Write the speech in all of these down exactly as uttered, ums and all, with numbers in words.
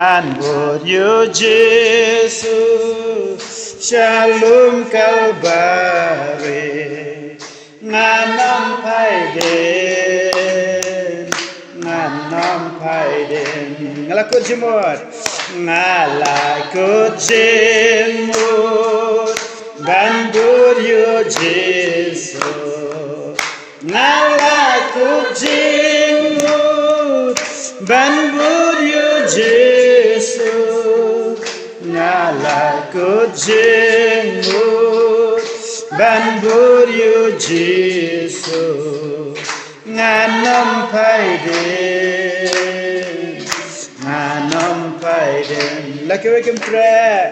Ngan bud ïa u Jisu sha lum Kalbari. Ngan ym phai dien, ngan ym phai dien. Nga la kut jingmut, nga la kut jingmut ban bud ïa u Jisu. Nga la kut jingmut ban bud ïa u Jisu. Nga la kut jingmut ban bud ïa u Jisu. Ngan ym phai dien, ngan ym phai dien. La kiwei kim treh,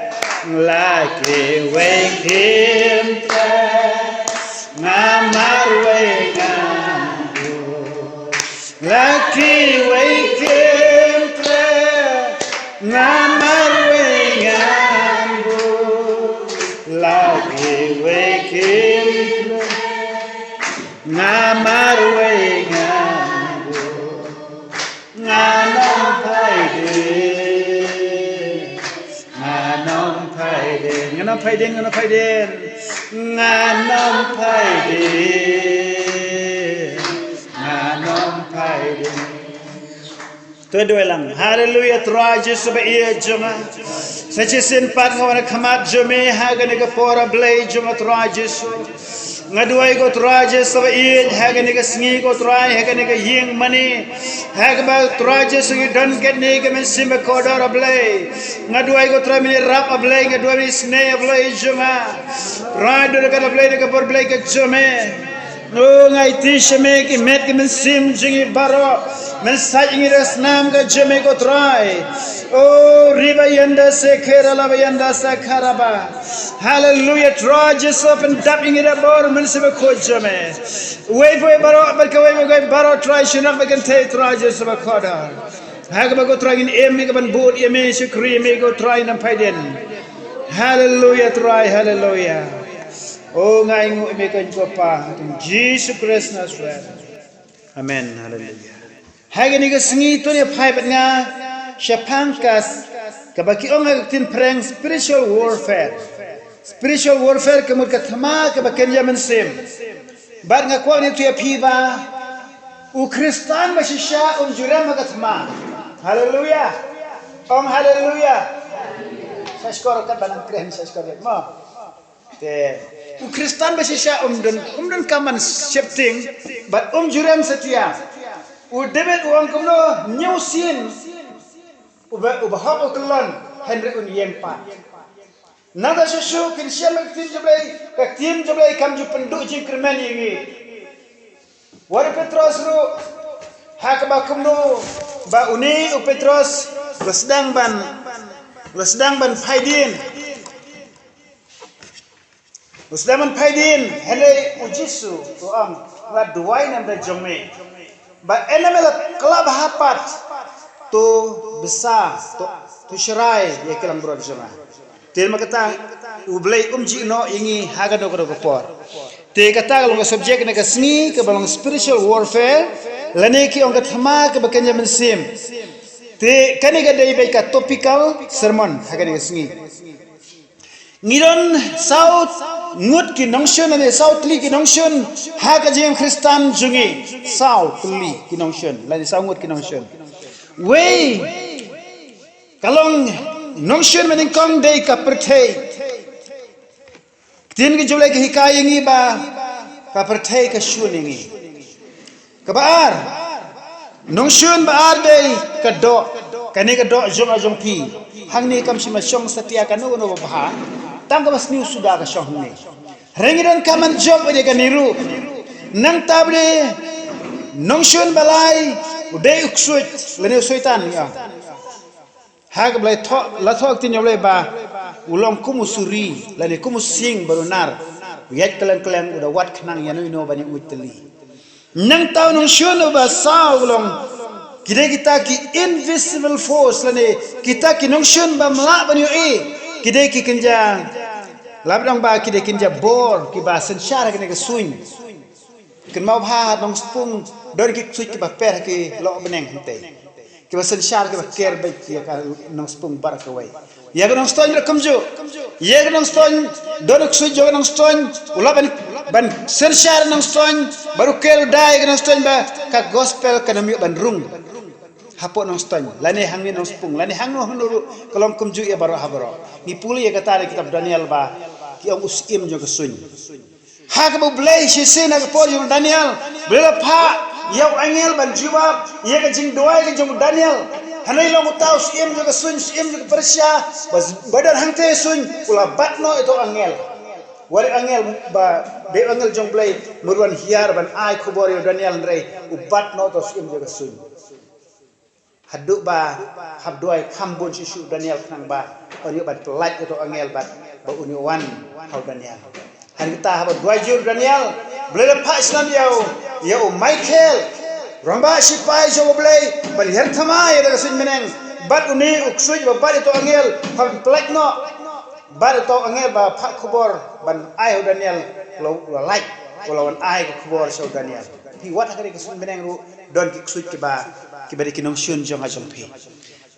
la kiwei kim treh. Nga marwei ngan bud. La kiwei kim treh, nga marwei ngan bud. La kiwei kim treh, nga marwei ngan bud. Ngan ym phai dien, ngan ym phai dien, ngan ym phai dien, ngan ym phai dien, ngan ym phai dien, ngan ym phai dien. To duwai lang. Haleluia, Trai Jisu ba ïeit jong nga. Sa shisien pat nga wan ha khmat jong me ha kane ka por, A Blei jong nga, Trai Jisu. Nga duwai ko Trai Jisu ba ïeit, ha kane ka sngi ko Trai, ha kane ka ïing mane, ha kaba Trai Jisu ngi don katne ka mynsiem ba kordor, A Blei. Nga duwai ko Trai men ïarap, A Blei, nga duwai men isynei, A Blei jong nga. Trai, don ka, A Blei, da ka bor Blei ka jong me. O, nga aiti sha me ki met ki mynsiem jong ngi baroh. Men sait ïa ngi da ka snam ka jong me ko Trai. O, riba yanda se khera laba yanda sa kharaba. Haleluia, Trai Jisu pyndap ïa ngi da bor mynsiem bakhuid jong me. Wei pa wei baroh, bad kawei pa kawei baroh, Trai, sha nong ba kynthei, Trai Jisu bakordor. Ha kaba ko Trai ngin im ïa ka ban bud ïa me, shakri ïa me ko Trai, ngan ym phai dien. Haleluia, Trai, haleluia. O, nga ainguh ïa me ko Kpa, ha ka kyrteng Jisu Khrist Nasareth. Amen, haleluia. Ha kane ka sngi to ngin ïa phai bad nga shaphang ka, kaba ki ong ha ka ktien phareng spiritual warfare. Spiritual warfare ka mut ka thma kaba kynja mynsiem. Bad nga kwah ban ïathuh ïa phi ba u Khristan ba shisha um ju rem ha ka thma. Haleluia. Ong haleluia. Sa shkor katba nang kren, sa shkor mo. Te, u Khristan ba shisha um don, um donkam ban sheptieng, bad um ju rem satia. U David u ong kumno, hynñiew sien uba, uba hok u kyllon, hynrei un ïeng pat. Nangta shuh shuh kin shem ka ktien jong U Blei, ka ktien jong U Blei kam ju pynduh jingkyrmen ïa ngi. Wat u Petros ruh, ha kaba kumno ba une u Petros u la sdang ban, u la sdang ban phai dien. U sdang ban phai dien, hynrei u Jisu u ong, nga la duwai na bynta jong me. Ba ynda me la kylla bha pat, to bsa, to, to sharai ïa ki langbrot jong nga. Te namar kata, U Blei um ju ïehnoh ïa ngi ha kano kano ka por. Te kata ka long ka subject na ka sngi kaba long spiritual warfare, lane ki ong ka thma kaba kynja mynsiem. Te kane ka dei beit ka topical sermon ha kane ka sngi. Ngi don saw ngut ki nongshun lane saw tylli ki nongshun ha ka jingim Khristan jong ngi. Saw tylli ki nongshun lane saw ngut ki nongshun. Wei ka long nongshun ba nyngkong dei ka pyrthei. Ktien ka jong U Blei ka hikai ïa ngi ba ka pyrthei ka shun ïa ngi. Kaba ar, nongshun ba ar dei ka doh. Kane ka doh jong nga jong phi. Hangne kam shym la shong satia kano kano ba bha. Tang kaba sniew suda ka shong hangne. Hynrei ngi donkam ban jop ïa kane ruh. Nangta ba dei nongshun ba lai, u dei u ksuid lane u soitan ïa. Ha kaba la thoh, la thoh ktien jong U Blei ba u long kum u suri lane kum u sying barunar. U ïaid kylleng kylleng, u da wad khnang ïano ïano ban ïa uid tylli. Nangta u nongshun uba saw u long, ki dei kita ki invisible force lane kita ki nongshun bym lah ban ïohi. Ki dei ki kynja, lah ban ong ba ki dei kynja bor kiba synshar ha kane ka suiñ. Kynmaw bha ha Nongspung don ki ksuid kiba per ha ki lok bneng hangtei. Kiba synshar kiba ker beit ïa ka Nongspung baroh kawei. Ïa ka Nongstoiñ ruh kumjuh. Ïa ka Nongstoiñ, don u ksuid jong ka Nongstoiñ, u lah ban, ban synshar Nongstoiñ, bad u ker u da ïa ka Nongstoiñ ba ka gospel kan ym ïoh ban rung hapoh Nongstoiñ, lane hangne Nongspung, lane hangno hangno ruh, ka long kumjuh ïa baroh ha baroh. Ngi pule ïa kata na kitab Daniel ba ki ong u syiem jong ka suiñ. Ha kaba U Blei shisien ha ka por jong u Daniel, U Blei u la phah ïa u angel ban jubab ïa ka jingduwai ka jong u Daniel. Hynrei long uta u syiem jong ka suiñ, syiem jong ka Persia, ba, ba don hangtei suiñ, u la bat noh ïa uta u angel. Wat u angel ba, dei u angel jong U Blei, mut ban hiar ban ai khubor ïa u Daniel, hynrei u bat noh uta u syiem jong ka suiñ. Haduh ba hap duwai kham bun shuh shuh u Daniel khnang ba un ïoh ban pyllait ïa uta u angel bad ba un ïoh wan ha u Daniel. Hynrei kata haba duwai jur u Daniel, U Blei u la phah shisien ïa u, ïa u Michael, rangbah shipai jong U Blei, ban hiar thma ïa ka suiñ bneng. Bad une u ksuid ba bat ïa uta u angel, hap pyllait noh. Bad uta u angel ba phah khubor ban ai ha u Daniel, u la, u la lait, u la wan ai ka khubor sha u Daniel. Phi wad ha kane ka suiñ bneng ruh, don ki ksuid kiba, kiba dei ki nongshun jong nga jong phi.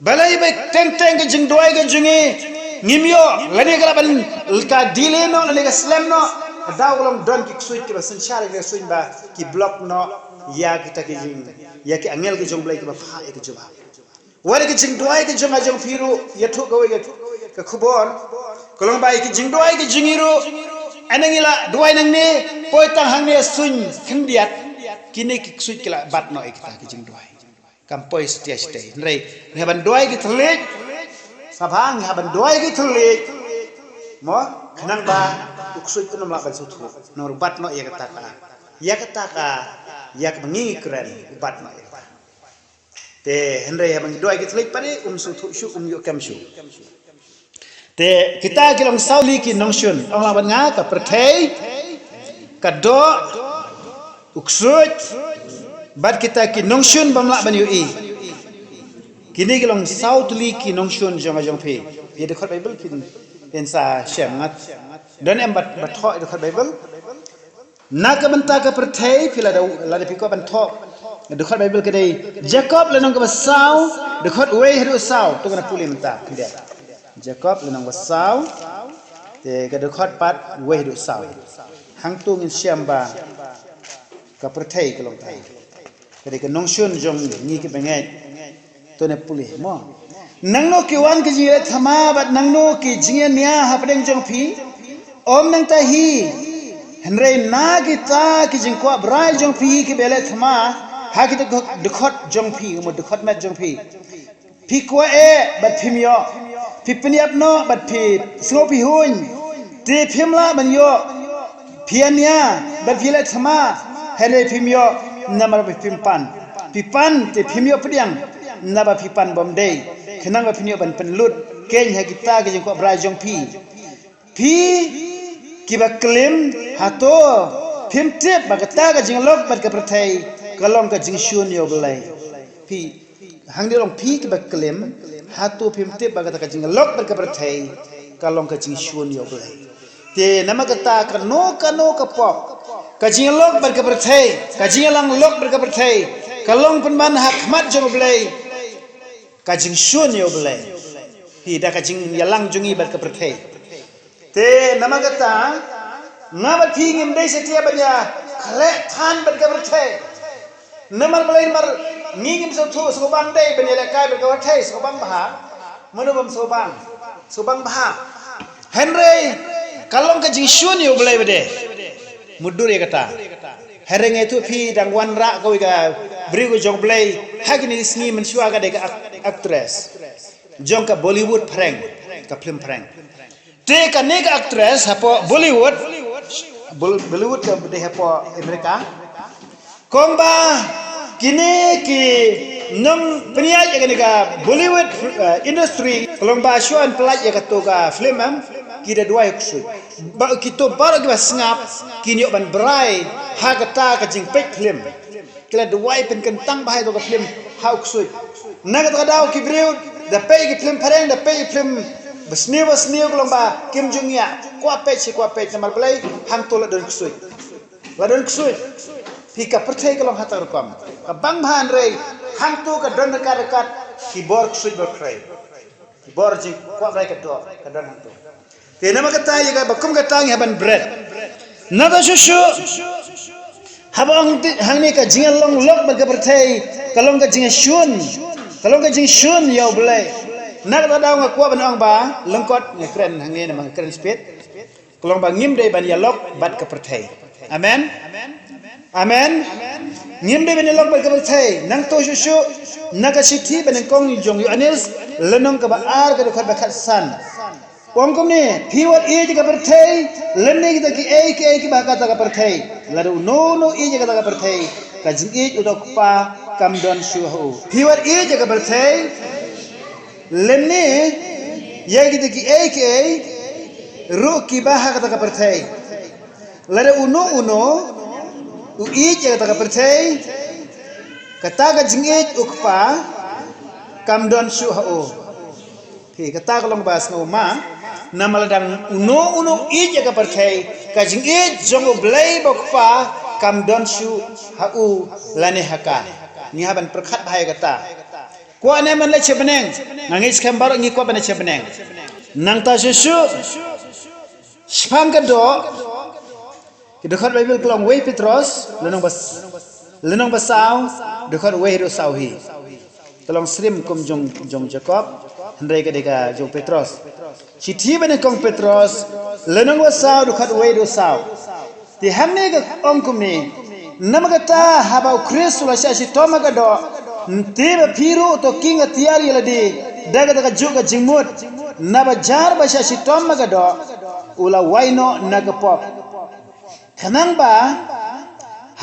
Balei ba teng teng ka jingduwai ka jong ngi, ngim ïoh, lane ka lah ban ka delay noh, lane ka slem noh. Ka daw ka long don ki ksuid kiba synshar ïa ka suiñ ba ki block noh ïa kita ki jing, ïa ki angel ki jong U Blei kiba phah ïa ka jubab. Wat ïa ka jingduwai ka jong nga jong phi ruh, ïathuh kawei ka, ka khubor. Ka long ba ïa ka jingduwai ka jong ngi ruh, ynda ngi la duwai nangne, poi tang hangne suiñ khyndiat, kine ki ksuid ki la bat noh ïa kita ki jingduwai. Kam poi satia shatei. Hynrei ngi hap ban duwai ki thylliej. Sngap bha, ngi hap ban duwai ki thylliej. Mo, khnang ba u ksuid un ym lah ban sngewthuh. Namar u bat noh ïa kata ka, ïa kata ka, ïa kaba ngi ngi kren, u bat noh ïa kata. Te hynrei haba ngi duwai ki thylliej pat, um sngewthuh shuh, um ïoh kem shuh. Te kita ki long saw tylli ki nongshun, ong lang bad nga, ka pyrthei, ka doh, u ksuid, bad kita ki nongshun bym lah ban ïohi. Kine ki long saw tylli ki nongshun jong nga jong phi. Ïa dkhot Baibl phin, phin sa shem ngat. Don em ba, ba thoh ïa dkhot Baibl? Na ka bynta ka pyrthei, phi la da, lada phi kwah ban thoh. Dkhot Baibl ka dei Jakob lynnong kaba saw, dkhot wei haduh saw, to ngin pule mynta khyndiat. Jakob lynnong ba saw, te ka dkhot pat wei haduh saw. Hangto ngin shem ba ka pyrthei ka long kaei. Ka dei ka nongshun jong ngi ki bangeit. To ngin pule mo. Nangno ki wan ki jingïaleh thma bad nangno ki jingïania hapdeng jong phi? Ym nangta hi. Hynrei na kita ki jingkwah brai jong phi kiba ïaleh thma ha ki dkhot jong phi, mo, dkhot met jong phi. Phi kwah eh bad phim ïoh. Phi pynïap noh bad phi sngew phi huiñ. Te phim lah ban ïoh. Phi ïania bad phi ïaleh thma, hynrei phim ïoh namar ba phim pan. Phi pan te phim ïoh pdiang, naba phi pan bym dei, khnang ba phin ïoh ban pynlut keiñ ha kita ki jingkwah brai jong phi. Phi kiba klim, hato phim tip ba kata ka jinglok bad ka pyrthei ka long ka jingshun ïa U Blei? Phi Hangne long phi kiba klim, hato phim tip ba kata ka jinglok bad ka pyrthei ka long ka jingshun ïa U Blei? Te namar kata kano kano ka pop, ka jinglok bad ka pyrthei, ka jingïalang lok bad ka pyrthei, ka long pynban ha khmat jong U Blei ka jingshun ïa U Blei. Phi, da ka jingïalang jong ngi bad ka pyrthei. Te namar kata, nga bad phi ngim dei satia ban ïa khleh than bad ka pyrthei. Namar balei? Namar ngi ngim sngewthuh, sngewbang dei ban ïalehkai bad ka pyrthei, sngewbang bha. Mano bym sngewbang? Sngewbang bha. Hynrei ka long ka jingshun ïa U Blei ba dei. Mutdur ïa kata. Hynrei nga ïathuh phi, dang wanrah kawei ka briew ka jong U Blei ha kine ki sngi mynshuwa, ka dei ka ak-, actress jong ka Bollywood phareng, ka film phareng. Te kane ka actress hapoh Bollywood, Bol-, Bollywood ka dei hapoh America. Ka ong ba kine ki nongpynïaid ïa kane ka Bollywood, eh, industry, ka long ba shuwa ban pynlait ïa kato ka film, em, ki da duwai ha u ksuid. Ba kito baroh kiba sngap kin ïoh ban brai ha kata ka jingpeit film. Ki la duwai pynkyntang bha ïa kato ka film ha u ksuid. Na kata ka daw ki briew da peit ki film phareng, da peit ki film ba sniew ba sniew, ka long ba kim ju ngiah. Kwah peit shi kwah peit, namar balei? Hangto la don ksuid. La don ksuid. Phi, ka pyrthei ka long ha kata ka rukom. Ka bang bha, hynrei hangto ka don ryngkat ryngkat ki bor ksuid bor khrei. Ki bor jingkwah brai ka doh ka don hangto. Te namar kata ïa kaba kum kata ngi hap ban bret. Nangta shuh shuh haba ong hangne ka jingïalong lok bad ka pyrthei ka long ka jingshun, ka long ka jingshun ïa U Blei. Na kata daw nga kwah ban ong ba lyngkot nga kren hangne namar nga kren spit. Ka long ba ngim dei ban ïalok bad ka pyrthei. Amen. Amen. Ngim dei ban ïalok bad ka pyrthei. Nangta shuh shuh na ka shithi ba nyngkong jong u Ïoannis lynnong kaba ar ka dkhot ba khatsan. Ong kumne, phi wat ïeit ïa ka pyrthei lymne kita kiei kiei kiba ha kata ka pyrthei. Lada uno uno u ïeit ïa kata ka pyrthei, ka jingïeit u da u Kpa kam don shuh ha u. Phi wat ïeit ïa ka pyrthei lymne ïa kita kiei kiei ruh kiba ha kata ka pyrthei. Lada uno uno u ïeit ïa kata ka pyrthei, kata ka jingïeit u Kpa kam don shuh ha u. Phi, kata ka long ba sngewma, namar lada uno uno u ïeit ïa ka pyrthei, ka jingïeit jong U Blei ba u Kpa kam don shuh ha u lane ha ka. Ngi hap ban pyrkhat bha ïa kata. Kwah ne ban leit sha bneng? Nga ngeit skhem baroh ngi kwah ban leit sha bneng. Nangta shuh shuh shaphang ka doh, ki dkhot Baibl ka long wei Petros lynnong ba, lynnong ba saw, dkhot wei haduh saw hi. Ka long srim kum jong, jong Jakob, hynrei ka dei ka jong Petros. Shithi ba nyngkong Petros lynnong ba saw, dkhot wei haduh saw. Te hangne ka ong kumne, namar kata haba u Khrist u la shah shitom ha ka doh, te ba phi ruh to khing atiar ïa lade da kata kajuh ka jingmut, naba jar ba shah shitom ha ka doh u la wai noh na ka pop. Khnang ba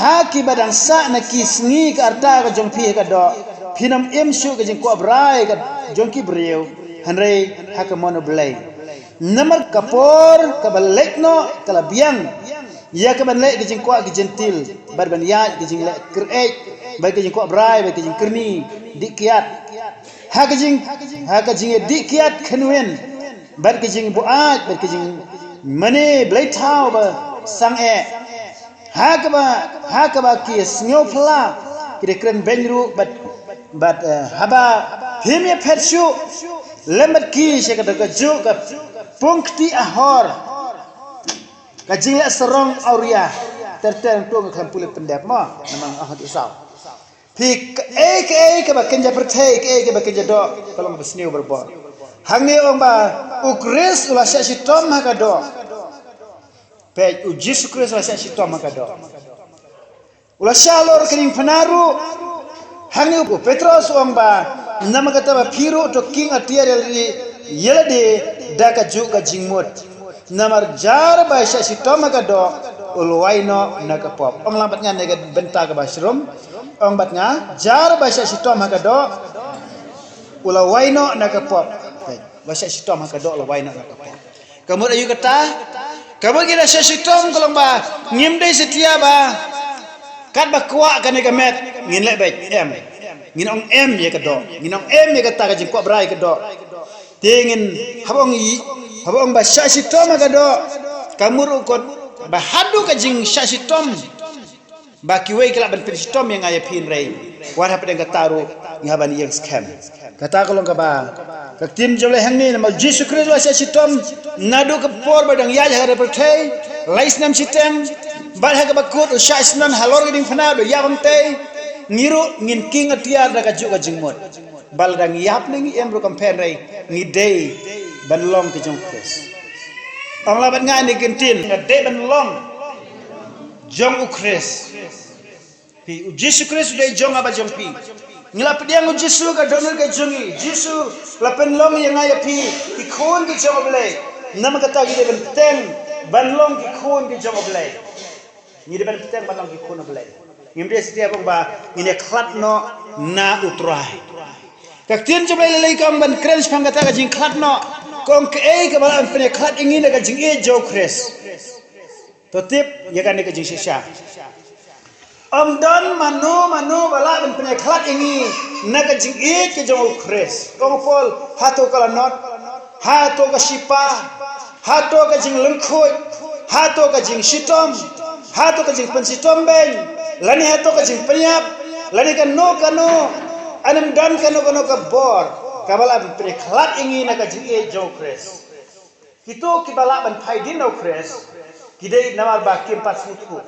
ha kiba dang sah na ki sngi ka rta ka jong phi ha ka doh, phin ym im shuh ka jingkwah brai ka jong ki briew, hynrei ha ka mon U Blei. Namar ka por kaba leit noh ka la biang ïa kaban leh ka jingkwah ki jentil, bad ban ïaid ka jingleh kyreit, bad ka jingkwah brai, bad ka jingkyrni dih kiad. Ha ka jing, ha ka jingdih kiad khynwin, bad ka jingbuaid, bad ka jingmane blei thaw ba sangeh. Ha kaba, ha kaba ki sngewphylla ki da kren beiñ ruh bad, bad, eh, haba phim ïa phet shuh lem bad ki sha kata kajuh ka pung kti ahor, ka jingleh sarong awria, ter ter ntu nga khlem pule pyndep mo, namar nga ong ha tu saw. Phi, kaei kaei kaba kynja pyrthei, kaei kaba kynja doh, ka long ba sniew barabor. Hangne ong ba u Khrist u la shah shitom ha ka doh. Peit, u Jisu Khrist u la shah shitom ha ka doh. U la shah halor ka diengphna ruh. Hangne u Petros u ong ba, namar kata ba phi ruh to khing atiar ïa lade da kajuh ka jingmut. Namar jar ba shah shitom ha ka doh u la wai noh na ka pop. Ong lang bad nga na ka bynta kaba shrum. Ong bad nga, jar ba shah shitom ha ka doh u la wai noh na ka pop. Ba shah shitom ha ka doh u la wai noh na ka pop. Ka mut aïu kata? Ka mut ngi da shah shitom ka long ba ngim dei satia ba katba kwah kane ka met ngin leh beit, em. Ngin ong em ïa ka doh, ngin ong em ïa kata ka jingkwah brai ka doh. Te ngin haba ong i, haba ong ba shah shitom ha ka doh, ka mut ruh kot ba haduh ka jingshah shitom ba kiwei ki lah ban pynshitom ïa nga ïa phi, hynrei wat hapdeng kata ruh ngi hap ban ïeng skhem. Kata ka long kaba ka ktien jong U Blei hangne, namar u Jisu Khrist u la shah shitom naduh ka por ba dang ïaid ha ka pyrthei lai snem shiteng, bad ha kaba kut u shah shitom halor ka diengphna u ïap hangtei. Ngi ruh ngin khing atiar da kajuh ka jingmut. Ba lada ngi ïap ne ngi im ruh kam pher, hynrei ngi dei ban long ki jong u Khrist. Ong lang bad nga ne ka ktien, nga dei ban long jong u Khrist. Phi, u Jisu Khrist u dei jong nga bad jong phi. Ngi la pdiang u Jisu ka dohnud ka jong ngi. Jisu la pynlong ïa nga ïa phi ki khun ki jong U Blei. Namar kata ngi dei ban bteng ban long ki khun ki jong U Blei. Ngi dei ban bteng ban long ki khun U Blei. Ngim dei satia ba ong ba ngin ïa khlad noh na U Trai. Ka ktien jong U Blei lei lei ka ong ban kren shaphang kata ka jingkhlad noh. Ka ong kaei kaba lah ban pynïakhlad ïa ngi na ka jingïeit jong u Khrist. To tip ïa kane ka jingshisha. Ym don mano mano ba lah ban pynïakhlad ïa ngi na ka jingïeit ka jong u Khrist. Ong u Paul, hato ka lanot, hato ka shipa, hato ka jinglyngkhuid, hato ka jingshitom, hato ka jingpynshitom beiñ, lane hato ka jingpynïap, lane kano kano Ym don kano kano ka bor kaba lah ban pynkhlad ïa ngi na ka jingïeit jong u Khrist. Kito kiba lah ban phai dien na u Khrist ki dei namar ba kim pat sngewthuh.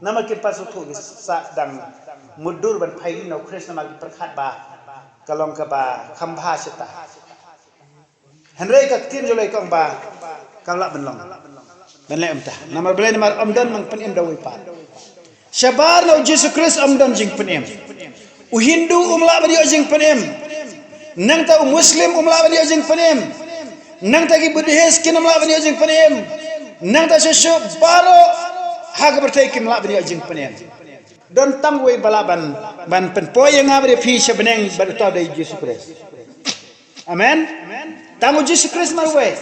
Namar kim pat sngewthuh ki sa dang mutdur ban phai dien na u Khrist namar ki pyrkhat ba ka long kaba kham bha shata. Hynrei ka ktien jong U Blei ka ong ba kam lah ban long. Ban leh kumta. Namar balei? Namar ym don nongpynim da uwei pat. Shabar na u Jisu Khrist ym don jingpynim. U Hindu um lah ban ïoh jingpynim. Nangta u Muslim um lah ban ïoh jingpynim. Nangta ki Buddhist kin um lah ban ïoh jingpynim. Nangta shuh shuh baroh ha ka pyrthei kim lah ban ïoh jingpynim. Don tang uwei ba lah ban, ban pynpoi ïa nga bad ïa phi sha bneng bad uta u dei u Jisu Khrist. Amen. Tang u Jisu Khrist marwei.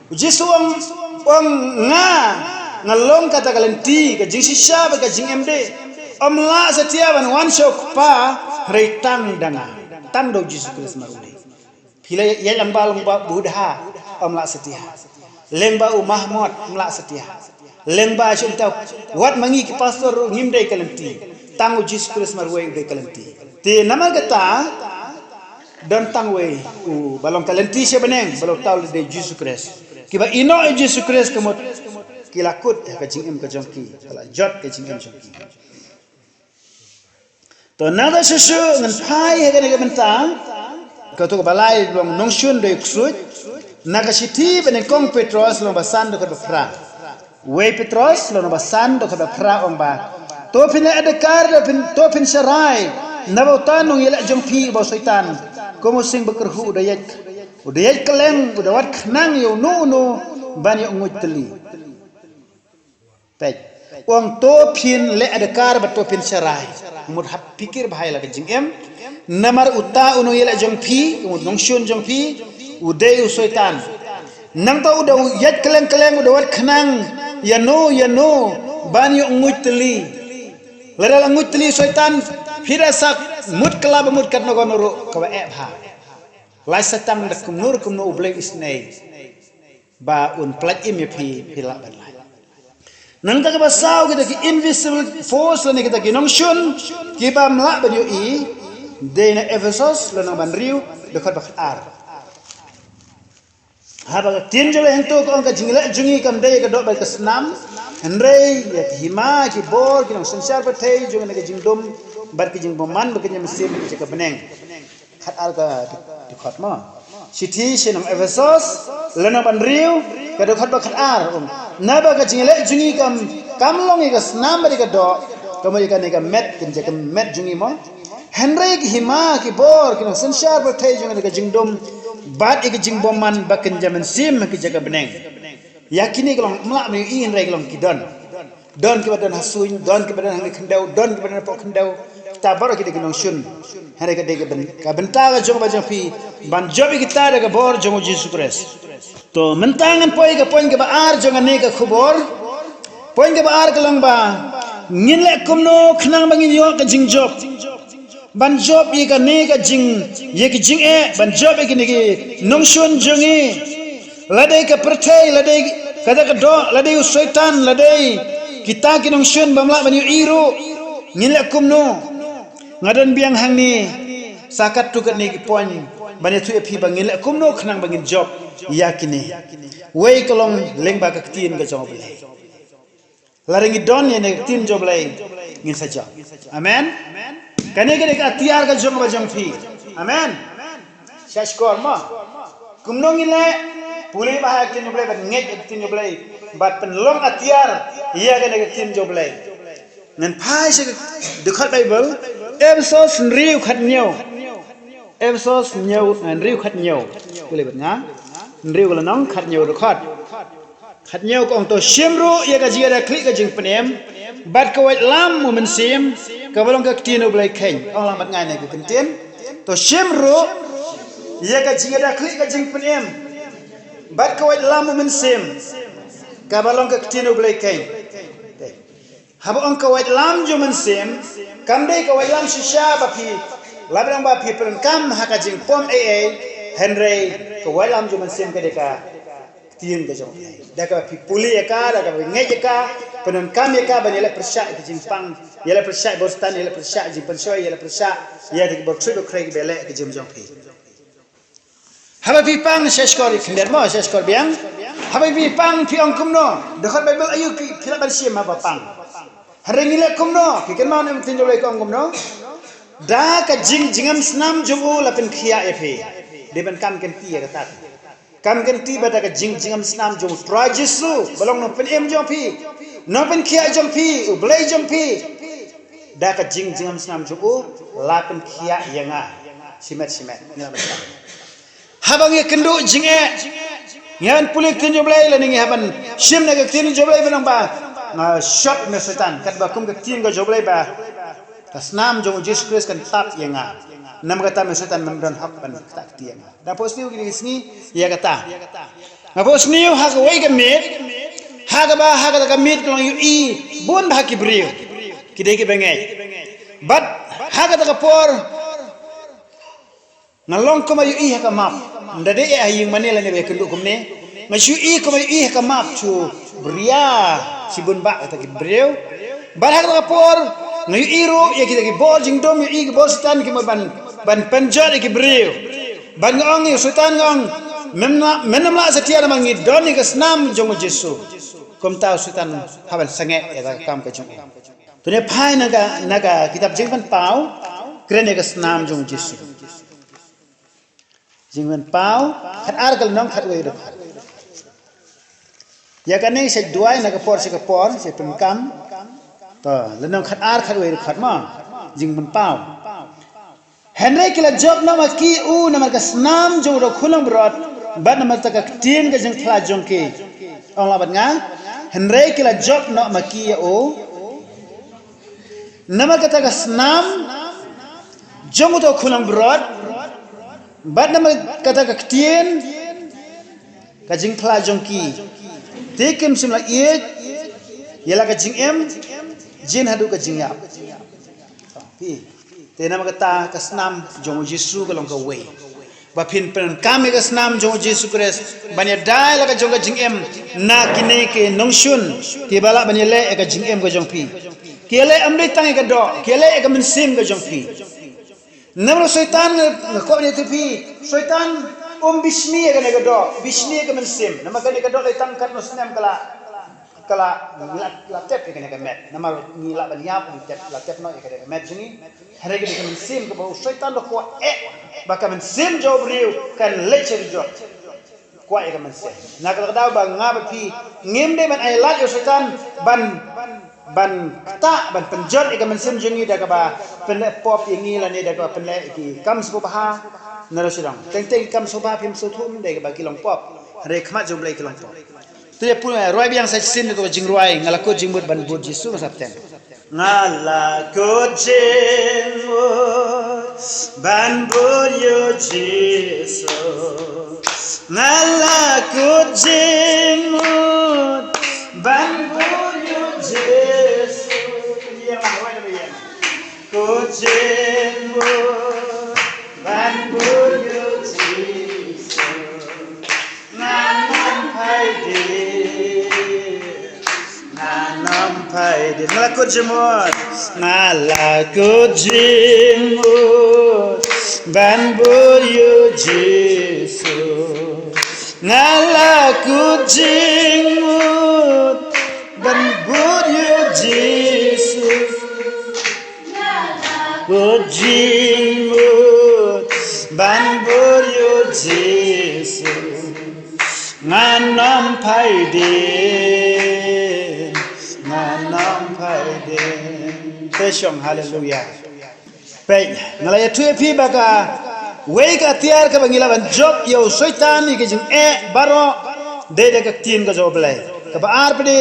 U Jisu ong, ong nga, nga long kata ka lynti, ka jingshisha bad ka jingim dei. Ym lah satia ban wan sha u Kpa hynrei tang da nga. Tang da u Jisu Khrist marwei. Phi la ïa lang ba long ba u Buddha, ym lah satia. Leng ba u Muhammad, ym lah satia. Leng ba shu tau wat ma ngi ki pastor ruh ngim dei ka lynti. Tang u Jisu Khrist marwei u dei ka lynti. Te namar kata don tang wei u ba long ka lynti sha bneng ba long tau lade Jisu Khrist. Kiba ïehnoh ïa Jisu Khrist ka mut ki la kut ka jingim ka jong ki, ka la jot ka jingim jong ki. To nangta shuh shuh ngan phai ha kane ka bynta. Kato kaba lai long nongshun dei u ksuid. Na ka shithi ba nyngkong Petros lynnong ba san dkhot ba phra. Wei Petros lynnong ba san dkhot ba phra ong ba, to phin leh adkar, to phin, to phin sharai na uta u nongïaleh jong phi uba u Soitan. Kum u sing bakyrhuh u da ïaid, u da ïaid kylleng, u da wad khnang ïa uno uno ban ïoh nguid tylli. Peit. Ong to phin leh adkar bad to phin sharai. Mut hap pyrkhat bha ïa la ka jingim. Namar uta u nongïaleh jong phi, u nongshun jong phi, u dei u Soitan. Nangta u da ïaid kylleng kylleng, u da wad khnang ïano ïano ban ïoh nguid tylli. Lada la nguid tylli u Soitan, phi da sa mut kylla ba mut katno katno ruh kaba eh bha. Lait sa tang da kumno kumno U Blei u isynei ba un pyllait im ïa phi, phi lah ban lait. Nangta kaba saw kita ki invisible force lane kita ki nongshun kiba ym lah ban ïohi. Dei na Ephesos lynnong ba hynriew dkhot ba khatar. Haba ka ktien jong U Blei hangto ka ong ka jingleh jong ngi kam dei ka doh bad ka snam, hynrei ïa ka hima ki bor ki nongsynshar pyrthei jong kane ka jingdum bad ka jingbymman ba ka mynsiem ka jaka bneng. Khatar ka dkhot mo. Shithi sha ki nong Ephesos lynnong ba hynriew ka dkhot ba khatar. Naba ka jingleh jong ngi kam, kam long ïa ka snam bad ïa ka doh, ka mut ïa kane ka met, ka jaka met jong ngi mo. Hynrei ki hima ki bor ki nongsynshar pyrthei jong kane ka jingdum bad ïa ka jingbymman ba ka mynsiem ka jaka bneng. Ïa kine ki long ym lah ban ïohi hynrei ki long ki don. Don kiba don ha suiñ, don kiba don ha khyndew, don kiba don hapoh khyndew. Kita baroh ki dei ki nongshun. Hynrei ka dei ka byn-, ka bynta ka jong ba jong phi ban jop ïa kita da ka bor jong u Jisu Khrist. To mynta ngan poi ka point kaba ar jong kane ka khubor. Point kaba ar ka long ba ngin leh kumno khnang ba ngin ïoh ka jingjop. Ban jop ïa kane ka jing, ïa ka jingeh, ban jop ïa kine ki nongshun jong ngi. Lada ka pyrthei, lada kata ka doh, lada u Soitan, lada kita ki nongshun bym lah ban ïohi ruh. Ngin leh kumno? Nga don biang hangne sa katto katne ki point ban ïathuh ïa phi ba ngin leh kumno khnang ba ngin jop ïa kine. Wei ka long lyngba ka ktien ka jong U Blei. Lada ngi don ïa kane ka ktien jong U Blei ngin sa jop. Amen. Kane ka dei ka atiar ka jong ba jong phi. Amen. Sha shkor mo. Kumno ngin leh? Pule bha ïa ka ktien jong U Blei bad ngeit ïa ka ktien jong U Blei bad pynlong atiar ïa kane ka ktien jong U Blei. Ngan phai sha ka dkhot Baibl, Ephesos hynriew khathynñiew. Ephesos hynñiew, hynriew khathynñiew. Pule bad nga. Hynriew ka lynnong khathynñiew dkhot. Khathynñiew ka ong to shim ruh ïa ka jingïada khlieh ka jingpynim bad ka waitlam u mynsiem kaba long ka ktien U Blei khein. Ong lang bad nga ïa kane ka kyntien. To shim ruh ïa ka jingïada khlieh ka jingpynim bad ka waitlam u mynsiem kaba long ka ktien U Blei khein. Haba ong ka waitlam jong u mynsiem, kam dei ka waitlam shisha ba phi, lada ong ba phi pyndonkam ha ka jingpom ei ei, hynrei ka waitlam jong u mynsiem ka dei ka ktien ka jong U Blei. Da kaba phi pule ïa ka, da kaba phi ngeit ïa ka, Pyndonkam ïa ka ban ïaleh pyrshah ïa ka jingpang, ïaleh pyrshah ïa u bor Soitan, ïaleh pyrshah ïa ka jingpynshoi, ïaleh pyrshah ïa ki bor ksuid bor khrei kiba ïaleh ha ka jingim jong phi. Haba phi pang, sha shkor ïa khyndiat mo, sha shkor biang. Haba phi pang phi ong kumno? Dkhot Baibl aïu phi, phi lah ban shim haba pang? Hynrei ngi leh kumno? Phi kynmaw ne em, ktien jong U Blei ka ong kumno? Da ka jingjngem snam jong u la pynkhiah ïa phi. Dei ban kam kynti ïa kata. Kam kynti ba da ka jingjngem snam jong U Trai Jisu ba long Nongpynim jong phi, Nongpynkhiah jong phi, U Blei jong phi. Da ka jingjngem snam jong u la pynkhiah ïa nga. Shimet shimet ngi la ban kam. Haba ngi kynduh jingeh, ngi hap ban pule ktien jong U Blei lane ngi hap ban shim na ka ktien jong U Blei ba nang ba nga shot na Soitan, katba kum ka ktien ka jong U Blei ba ka snam jong U Jisu Khrist kan tap ïa nga. Namar kata me Soitan mem don hok ban ktah kti ïa nga. Dang phohsniew kine ki sngi ïa kata. Nga phohsniew ha kawei ka miet, ha kaba ha kata ka miet ka long ïohi bun bah ki briew ki dei kiba ngeit. Bad ha kata ka por nga long kumba ïohi ha ka map. Ynda dei eh ha ïing mane lane ba ïakynduh kumne, nga shu ïohi kumba ïohi ha ka map, shu bria shibun bah kita ki briew. Bad ha kata ka por nga ïohi ruh ïa kita ki bor jingdum, ïohi ki bor Soitan ki mut ban, ban pynjot ïa ki briew. Bad nga ong ïa u Soitan, nga ong, mem na, mem lah satia namar ngi don ïa ka snam jong U Jisu. Kumta u Soitan hap ban sangeh ïa ka kam ka jong u. To ngin phai na ka, na ka kitab Jingpynpaw, kren ïa ka snam jong U Jisu. Jingpynpaw khatar ka lynnong khatwei dkhot. Ïa kane sa duwai na ka por sha ka por, sa pyndonkam. To, lynnong khatar khatwei dkhot mo. Jingpynpaw. Hynrei ki la jop noh ma ki ïa u namar ka snam jong u da khun langbrot, bad namar kata ka ktien ka jingphla jong ki. Ong lang bad nga. Hynrei ki la jop noh ma ki ïa u namar kata ka snam jong u da khun langbrot, bad namar kata ka ktien ka jingphla jong ki. Te kim shym la ïeit ïa la ka jingim, jin haduh ka jingïap. Phi, te namar kata ka snam jong U Jisu ka long kawei. Ba phin pyndonkam ïa ka snam jong U Jisu Khrist ban ïada ïa la ka jong ka jingim na kine ki nongshun kiba lah ban ïaleh ïa ka jingim ka jong phi. Ki ïaleh ym dei tang ïa ka doh, ki ïaleh ïa ka mynsiem ka jong phi. Namar u Soitan, nga kwah ban ïathuh ïa phi, Soitan um bishni ïa kane ka doh, bishni ïa ka mynsiem. Namar kane ka doh lei tang katno snem ka la, ka la, la, la tep ïa kane ka met. Namar ngi lah ban ïap, ngi tep, la tep noh ïa kane ka met jong ngi. Hynrei kane ka mynsiem kaba u Soitan u kwah eh ba ka mynsiem jong u briew kan leit sha rijot. Kwah ïa ka mynsiem. Na kata ka daw ba nga bad phi ngim dei ban ailad ïa u Soitan ban, ban ktah, ban pynjot ïa ka mynsiem jong ngi da kaba pynleh pop ïa ngi lane da kaba pynleh ïa ki kam sngewbha. Nalor sha dong. Teng teng ki kam sngewbha phim sngewthuh, ym dei kaba ki long pop. Hynrei khmat jong U Blei ki long pop. To ïa pule, rwai biang sa shisien na kato ka jingrwai, nga la kut jingmut ban bud Jisu, nga sa bteng. Nga la kut jingmut ban bud ïa u Jisu. Nga la kut jingmut ban bud ïa u Jisu. Ïa, rwai da biang. Kut jingmut ban bud ïa u Jisu. Ngan ym phai dien, ngan ym phai dien. Nga la kut jingmut, nga la kut jingmut ban bud ïa u Jisu. Nga la kut jingmut ban bud ïa u Jisu. Kut jingmut ban bud ïa u Jisu. Ngan ym phai dien, ngan ym phai dien. Te shong, haleluya. Peit, nga la ïathuh ïa phi ba kawei ka atiar kaba ngi lah ban jop ïa u Soitan ïa ka jingeh baroh dei da ka ktien ka jong U Blei. Kaba ar pat de,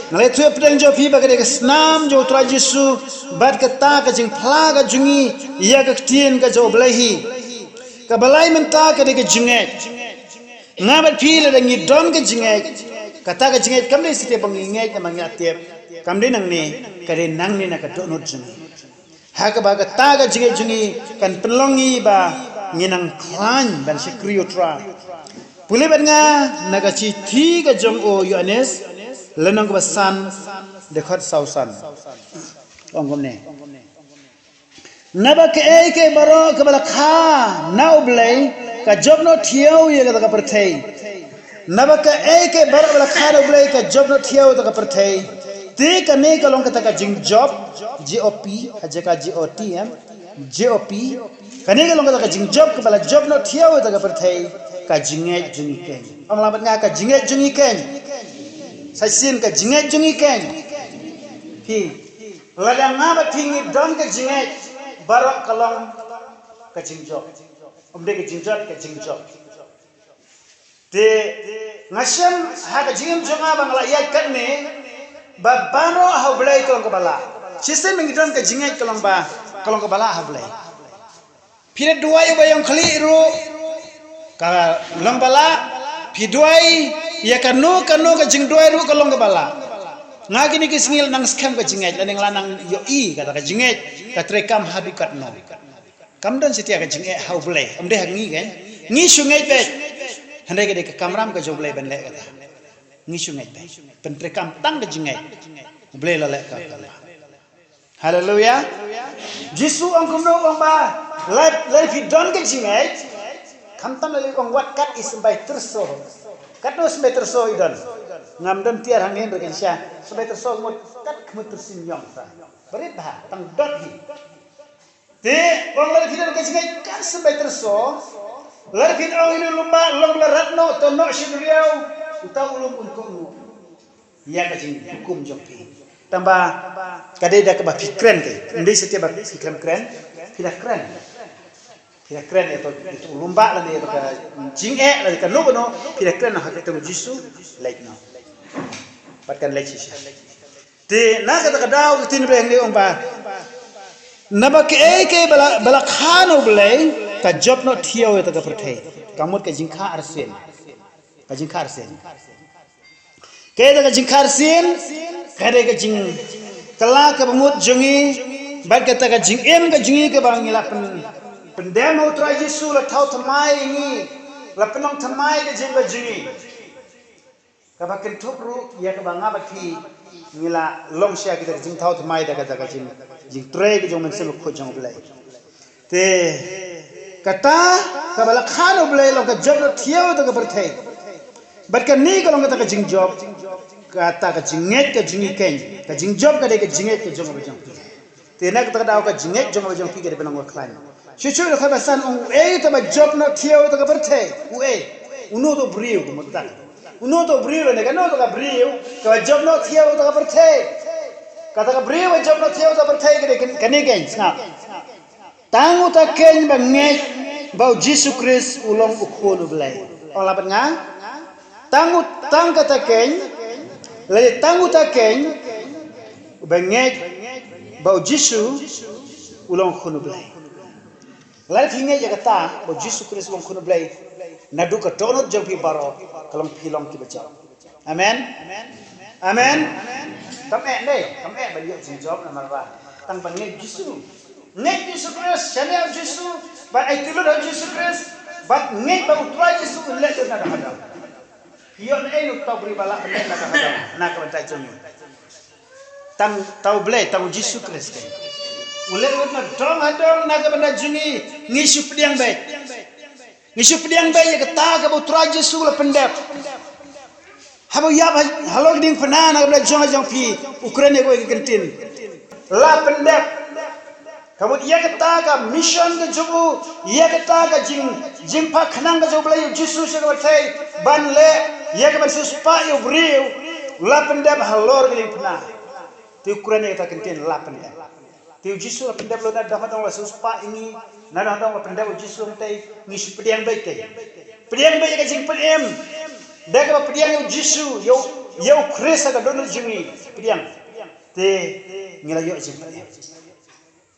nga la ïathuh ïa pdeng jong phi ba ka dei ka snam jong U Trai Jisu, bad kata ka jingphla ka jong ngi ïa ka ktien ka jong U Blei hi. Kaba lai mynta ka dei ka jingngeit. Nga bad phi lada ngi don ka jingngeit, kata ka jingngeit kam dei satia ba ngi ngeit namar ngi la tip. Kam dei nangne, ka dei nangne na ka dohnud jong ngi. Ha kaba kata ka jingngeit jong ngi kan pynlong ngi ba ngin nang khlaiñ ban shakri U Trai. Pule bad nga na ka shithi ka jong u Ïoannis, lynnong kaba san, Dkhot saw san. Ong kumne. Naba kaei kaei baroh kaba la kha na U Blei ka jop noh thiaw ïa kata ka pyrthei. Naba kaei kaei baroh kaba la kha na U Blei ka jop noh thiaw ïa kata ka pyrthei. Te kane ka long kata ka jingjop, J O P, ha jaka J O T M, J O P. Kane ka long kata ka jingjop kaba la jop noh thiaw ïa kata ka pyrthei, ka jingngeit jong ngi keiñ. Ong lang bad nga, ka jingngeit jong ngi keiñ. Sa shisien, ka jingngeit jong ngi keiñ. Phi, lada nga bad phi ngi don ka jingngeit, baroh ka long ka jingjop. Ym dei ka jingjot, ka jingjop. Te nga shem ha ka jingim jong nga ba nga la ïaid katne, ba baroh ha U Blei ka long kaba lah. Shisien ba ngi don ka jingngeit ka long ba, ka long kaba lah ha U Blei. Phi da duwai uba ïong khlieh ruh ka long ba lah. Phi duwai ïa kano kano ka jingduwai ruh ka long kaba lah. Nga kine ki sngi la nang skhem ka jingngeit, la nang, la nang ïohi kata ka jingngeit ka treikam haduh katno. Kam don satia ka jingeh ha U Blei, ym dei ha ngi keiñ. Ngi shu ngeit beit. Hynrei ka dei ka kamram ka jong U Blei ban leh kata. Ngi shu ngeit beit. Pyntreikam tang ka jingngeit. U Blei la leh ka kamram. Haleluya. Jisu ong kumno, ong ba, la, la phi don ka jingngeit. Khamtam la ong wat kat i symbai tyrso. Katno symbai tyrso i don? Ngam don tiar hangne hynrei kan sha. Symbai tyrso mut kat khmut tyrsim ïong sa. Barit bha, tang dot hi. Te ong lada phi don ka jingngeit kan symbai tyrso, lada phi ong ïa u lum ba long la rat noh, to noh sha duriaw, uta u lum un kohnguh ïa ka jinghukum jong phi. Tang ba ka dei da kaba phi kren te. Ym dei satia ba phi khlem kren, phi da kren. Phi da kren ïa to, ïa to u lum ba lane ïa to ka jingeh lane kano kano, phi da kren ha ka kyrteng u Jisu, leit noh. Bad kan leit shisha. Te na kata ka daw ka ktien Blei hangne ong ba, naba kaei kaei ba la, ba la kha na U Blei ka jop noh thiaw ïa kata ka pyrthei. Ka mut ka jingkha arsien. Ka jingkha arsien. Kaei kata ka jingkha arsien? Ka dei ka jingkylla kaba mut jong ngi bad kata ka jingim ka jong ngi kaba ngi la pyn, pyndem ha U Trai Jisu, la thaw thymmai ïa ngi, la pynlong thymmai ka jingim ka jong ngi. Kaba kynthup ruh ïa kaba nga bad phi ngi la long sha kita ka jingthaw thymmai da kata ka jing, jingtrei ka jong u Mynsiem Bakhuid jong U Blei. Te kata kaba la kha na U Blei long ka jop noh thiaw kata ka pyrthei. Bad kane ka long kata ka jingjop, kata ka jingngeit ka jong ngi keiñ. Ka jingjop ka dei ka jingngeit ka jong nga bad jong phi. Te na kata ka daw ka jingngeit jong nga bad jong phi ka dei ban long ba khlaiñ. Shuh shuh dkhot ba san ong uei uta ba jop noh thiaw kata ka pyrthei. Uei? Uno uta u briew ka mut ta. Uno uta u briew lane kano uta ka briew kaba jop noh thiaw kata ka pyrthei. Kata ka briew ba jop noh thiaw kata ka pyrthei ka dei kane keiñ, sngap. Tang uta keiñ ba ngeit ba u Jisu Khrist u long u Khun U Blei. Ong lang bad nga. Tang u, tang kata keiñ, lane tang uta keiñ ba ngeit ba u Jisu u long u Khun U Blei. Lada phi ngeit ïa kata ba u Jisu Khrist u long u Khun U Blei, naduh ka dohnud jong phi baroh ka long phi long kiba jop. Amen. Amen. Kam eh ne, kam eh ban ïoh jingjop namar ba tang ban ngeit Jisu. Ngeit Jisu Khrist, shaniah Jisu, bad aiti lut ha Jisu Khrist, bad ngeit ba u Trai Jisu un leh lut na ka hadong. Phi ïoh ne ei uta u briew ba lah ban leh na ka hadong na ka bynta jong ngi? Tang uta U Blei, tang u Jisu Khrist. Un leh lut na dong hadong na ka bynta jong ngi, ngi shu pdiang beit. Ngi shu pdiang beit ïa kata kaba u Trai Jisu la pyndep. Haba u ïap ha, halor ka diengphna na ka bynta jong nga jong phi, u kren ïa kawei ka kyntien. La pyndep. Ka mut ïa kata ka mission ka jong u, ïa kata ka jing, jingphah khnang ka jong U Blei, u Jisu sha ka pyrthei ban leh ïa ka ban siewspah ïa u briew, la pyndep halor ka diengphna. Te u kren ïa kata ka kyntien la pyndep. Te u Jisu la pyndep lut na dong hadong, la siewspah ïa ngi na dong hadong, la pyndep u Jisu. Te ngi shu pdiang beit te. Pdiang beit ïa ka jingpynim. Da kaba pdiang ïa u Jisu, ïa u, ïa u Khrist ha ka dohnud jong ngi. Pdiang. Te ngi la ïoh jingpynim.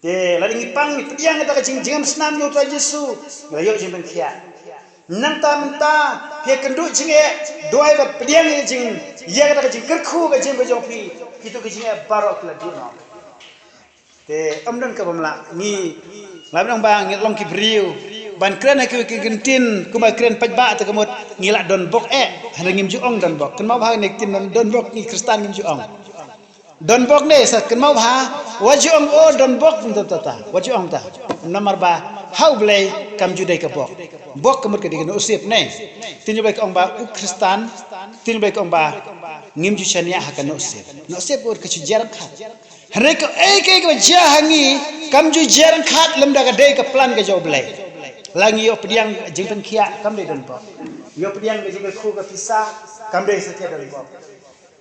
Te lada ngi pang ngi pdiang ïa kata ka jing, jingim snam ïa u Trai Jisu, ngi la ïoh jingpynkhiah. Nangta mynta phi ïakynduh jingeh, duwai bad pdiang ïa ka jing, ïa kata ka jingkyrkhu ka jingim ka jong phi, kito ki jingeh baroh ki la duh noh. Te ym don kaba ym lah. Ngi, lada ngi ong ba ngi long ki briew ban kren ha kiwei ki kyntien kumba kren paidbah te ka mut ngi la donbok eh. Hynrei ngim ju ong donbok. Kynmaw ba ha kane ka ktien donbok ngi Khristan ngim ju ong. Don bok ne sa kynmaw bha, wat ju ong o don bok, ta ta ta, wat ju ong ta. Namar ba ha U Blei kam ju dei ka bok. Bok ka mut ka dei ka nusip ne. Tin U Blei ka ong ba u Khristan, tin U Blei ka ong ba ngim ju shaniah ha ka nusip. Nusip ka mut ka ju jer khat. Hynrei kaei kaei kaba jia ha ngi kam ju jer khat lymda ka dei ka plan ka jong U Blei. La ngi ïoh pdiang jingpynkhiah kam dei don bok. Ïoh pdiang ka jingkyrkhu ka pisa kam dei satia don bok.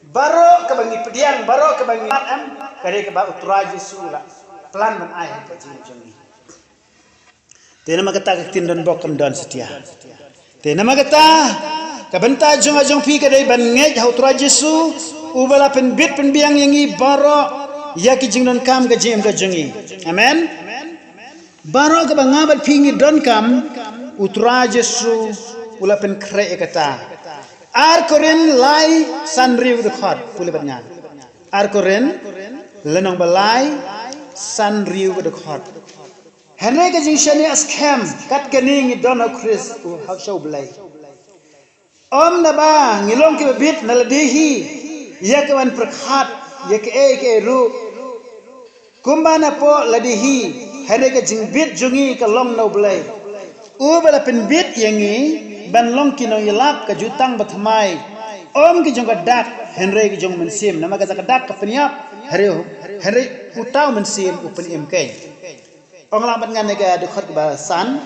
Baroh kaba ngi pdiang, baroh kaba ngi mat em, ka dei kaba U Trai Jisu u la plan ban ai ha ka jingim jong ngi. Te namar kata ka ktien don bok kam don satia. Te namar kata ka bynta jong nga jong phi ka dei ban ngeit ha U Trai Jisu uba la pynbit pynbiang ïa ngi baroh ïa ki jingdonkam ka jingim ka jong ngi. Amen. Baroh kaba nga bad phi ngi donkam, U Trai Jisu u la pynkhreh ïa kata. Ar Korinth lai san hynriew ka dkhot, pule bad nga. Ar Korinth lynnong ba lai san hynriew ka dkhot. Hynrei ka jingshaniah skhem kat kane ngi don ha U Khrist, u ha U Blei. Ym naba ngi long kiba bit na lade hi ïa ka ban pyrkhat ïa kaei kaei ruh kumba napoh lade hi, hynrei ka jingbit jong ngi ka long na U Blei uba la pynbit ïa ngi ban long ki nongïalap, ka jutang bathymmai, ym ki jong ka dak hynrei ki jong U Mynsiem. Namar kata ka dak ka pynïap, hynrei, hynrei uta U Mynsiem u pynim keiñ. Ong lang bad nga ne ka dkhot kaba san.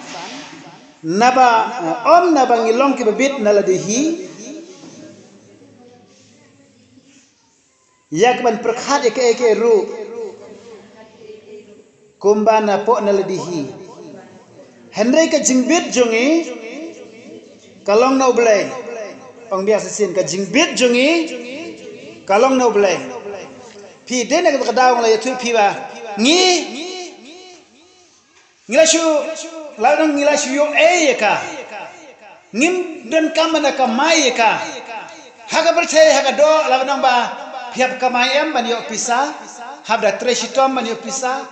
Naba, eh, ym naba ngi long kiba bit na lade hi ïa ka ban pyrkhat ïa kaei kaei ruh kumba napoh na lade hi. Hynrei ka jingbit jong ngi ka long na U Blei. Ong biang shisien, ka jingbit jong ngi ka long na U Blei. Phi dei na kata ka daw nga la ïathuh phi ba ngi ngi la shu, la dang ngi la shu ïoh ei ïa ka. Ngim donkam ban da kamai ïa ka. Ha ka pyrthei ha ka doh la dang ba phi hap kamai em ban ïoh pisa, hap da trei shitom ban ïoh pisa.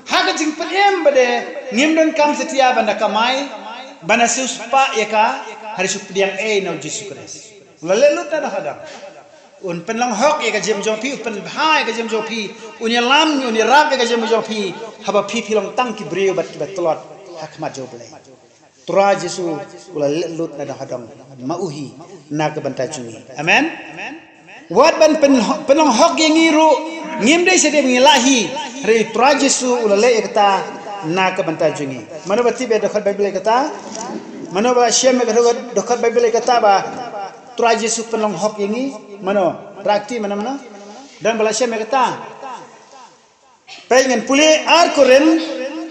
Ha ka jingpynim ba de ngim donkam satia ban da kamai, ban da siew spah ïa ka, hynrei shu pdiang ei na U Jisu Khrist. U la leh lut na dong hadong. Un pynlong hok ïa ka jingim jong phi, un pynbha ïa ka jingim jong phi, un ïalam, un ïarap ïa ka jingim jong phi, haba phi phi long tang ki briew bad kiba tlot ha khmat jong U Blei. Trai Jisu u la leh lut na dong hadong ma u hi na ka bynta jong ngi. Amen. Wat ban pyn-, pynlong hok ïa ngi ruh ngim dei sa dei ngi lah hi, hynrei Trai Jisu u la leh ïa kata na ka bynta jong ngi. Mano ba tip ïa ka dkhot Baibl ïa kata? Mano ba shem ïa ka dkhot Baibl ïa kata ba Trai Jisu pynlong hok ïa ngi? Mano? Rakti mano mano? Don ba la shem ïa kata? Peit ngan pule Ar Korinth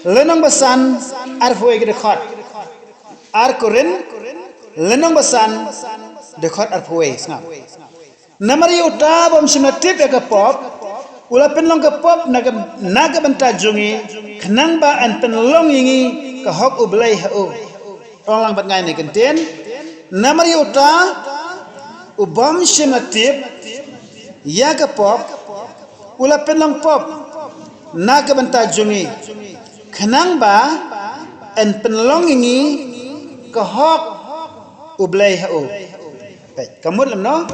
lynnong ba san arphew wei ka dkhot. Ar Korinth lynnong ba san dkhot arphew wei, sngap. Namar ïa uta bym shym la tip ïa ka pop u la pynlong ka pop na ka, na ka bynta jong ngi, khnang ba yn pynlong ïa ngi ka hok U Blei ha u. Ong lang bad nga ïa kane ka ktien. Namar ïa uta u bym shym la tip ïa ka pop u la pynlong pop na ka bynta jong ngi, khnang ba yn pynlong ïa ngi ka hok U Blei ha u. Peit, ka mut lem no,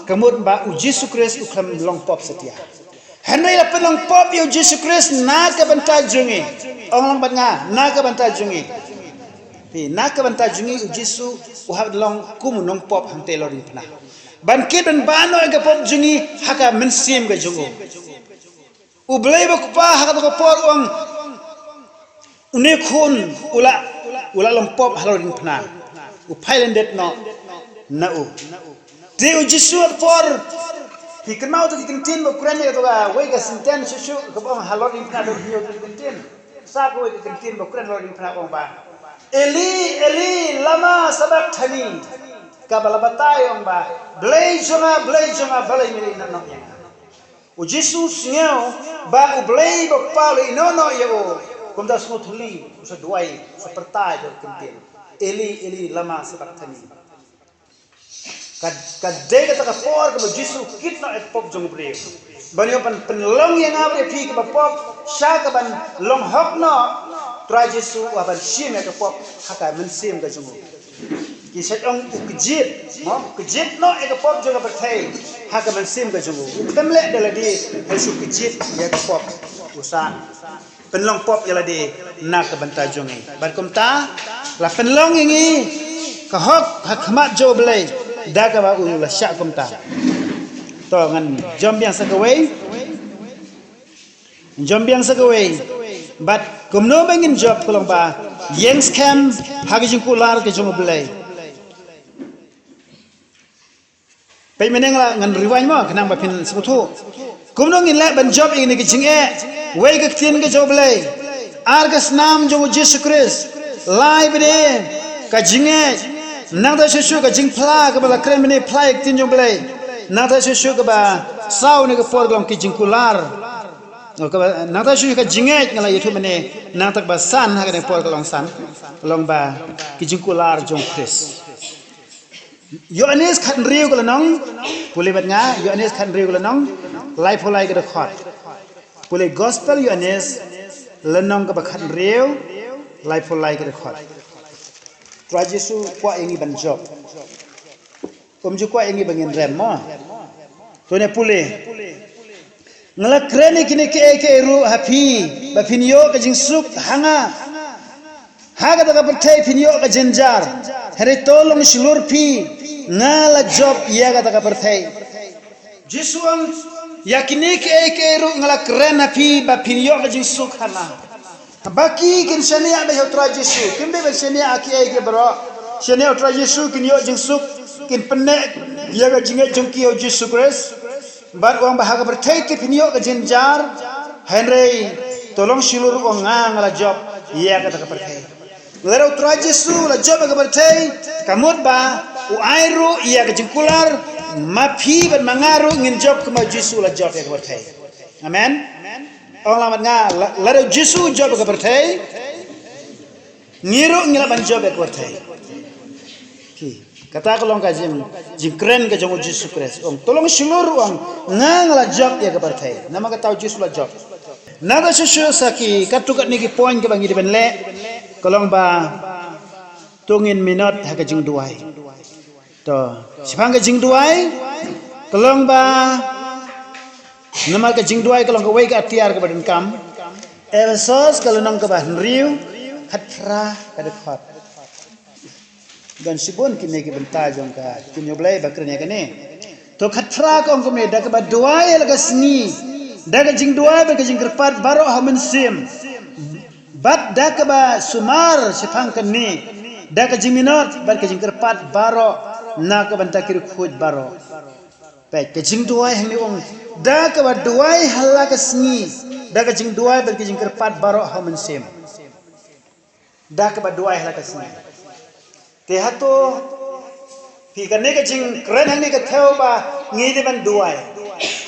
ka mut ba U Jisu Khrist u khlem long pop satia. Hynrei la pynlong pop ïa U Jisu Khrist na ka bynta jong ngi. Ong lang bad nga, na ka bynta jong ngi. Phi, na ka bynta jong ngi U Jisu u hap long kum u nongpop hangtei lor ïing phna. Ban kit ban bah noh ïa ka pop jong ngi ha ka mynsiem ka jong u. U Blei ba u Kpa ha kato ka por u ong, une u khun u la, u la long pop halor ïing phna. U phai lyndet noh na u. Te U Jisu ha ka por, phi kynmaw to ki kyntien ba u kren ïa kato kawei ka sentence shuh shuh kaba ong halor ïing phna don hynñiew tylli ki kyntien. Sa kawei ka kyntien ba u kren halor ïing phna u ong ba, Eli, Eli, lama sabakthani? Kaba la batai ong ba, Blei jong nga, Blei jong nga, balei me la ïehnoh noh ïa nga? U Jisu u sngew ba U Blei ba u Kpa u la ïehnoh noh ïa u. Kumta sngewthuh u sa duwai, u sa pyrta ïa ka kyntien, Eli, Eli, lama sabakthani? Ka, ka dei kata ka por kaba U Jisu u kit noh ïa ka pop jong u briew. Ban ïoh ban pynlong ïa nga bad ïa phi kiba pop sha kaban long hok noh. Trai Jisu u hap ban shim ïa ka pop ha ka mynsiem ka jong u. Ki sa ong u kjit, mo, u kjit noh ïa ka pop jong ka pyrthei ha ka mynsiem ka jong u. U khlem leh da lade, hynrei shu kjit ïa ka pop. U sa pynlong pop ïa lade na ka bynta jong ngi. Bad kumta la pynlong ïa ngi ka hok ha khmat jong U Blei da kaba u la shah kumta. To ngan jom biang sa kawei. Jom biang sa kawei. Bad kumno ba ngin jop ka long ba ïeng skhem ha ka jingkular ka jong U Blei. Peit mynne la ngan rewind mo khnang ba phin sngewthuh. Kumno ngin leh ban jop ïa kine ki jingeh? Wei ka ktien ka jong U Blei. Ar ka snam jong U Jisu Khrist. Lai bad ka jingeh. Nangta shuh shuh ka jingphla kaba la kren mynne phla ïa ka ktien jong U Blei. Nangta shuh shuh kaba saw ne ka por ka long ki jingkular. Nangta shuh ka jingngeit nga la ïathuh mynne, nangta kaba san ha kane por ka long san, ka long ba ki jingkular jong Khrist. Ïoannis khathynriew ka lynnong, pule bad nga, Ïoannis khathynriew ka lynnong, laiphew lai ka dkhot. Pule Gospel Ïoannis, lynnong kaba khathynriew, laiphew lai ka dkhot. Trai Jisu kwah ïa ngi ban jop. Um ju kwah ïa ngi ba ngin rem mo. To ne pule. Nga la kren ïa kine kiei kiei ruh ha phi ba phin ïoh ka jingsuk ha nga. Ha kata ka pyrthei phin ïoh ka jynjar. Hynrei to long shlur phi, nga la jop ïa kata ka pyrthei. Jisu ong, ïa kine kiei kiei ruh nga la kren ha phi ba phin ïoh ka jingsuk ha nga. Ba ki kin shaniah beit ha U Trai Jisu, kim dei ban shaniah ha kiei kiei baroh. Shaniah ha U Trai Jisu kin ïoh jingsuk, kin pynneh ïa ka jingngeit jong ki ha U Jisu Khrist. Bad u ong ba ha ka pyrthei te phin ïoh ka jynjar, hynrei to long shlur, u ong nga, nga la jop ïa kata ka pyrthei. Lada U Trai Jisu u la jop ïa ka pyrthei, ka mut ba u ai ruh ïa ka jingkular, ma phi bad ma nga ruh ngin jop kumba U Jisu u la jop ïa ka pyrthei. Amen. Ong lang bad nga, la, lada U Jisu u jop ïa ka pyrthei, ngi ruh ngi lah ban jop ïa ka pyrthei. Ki, kata ka long ka jing, jingkren ka jong U Jisu Khrist. Ong, to long shlur, ong, nga, nga la jop ïa ka pyrthei. Namar kata U Jisu u la jop. Nangta shuh shuh sa ki, katto katne ki point kaba ngi dei ban leh, ka long ba to ngin minot ha ka jingduwai. To, shaphang ka jingduwai, ka long ba, namar ka jingduwai ka long kawei ka atiar kaba donkam. Ephesos ka lynnong kaba hynriew, khatphra ka dkhot. Don shibun kine ki bynta jong ka ktien U Blei ba kren ïa kane. To khatphra ka ong kumne, da kaba duwai ha la ka sngi, da ka jingduwai bad ka jingkyrpad baroh ha u Mynsiem. Bad da kaba sumar shaphang kane, da ka jingminot bad ka jingkyrpad baroh na ka bynta ki riewkhuid baroh. Peit, ka jingduwai hangne ong, da kaba duwai ha la ka sngi, da ka jingduwai bad ka jingkyrpad baroh ha u Mynsiem. Da kaba duwai ha la ka sngi. Te hato phi, kane ka jingkren hangne ka thew ba ngi dei ban duwai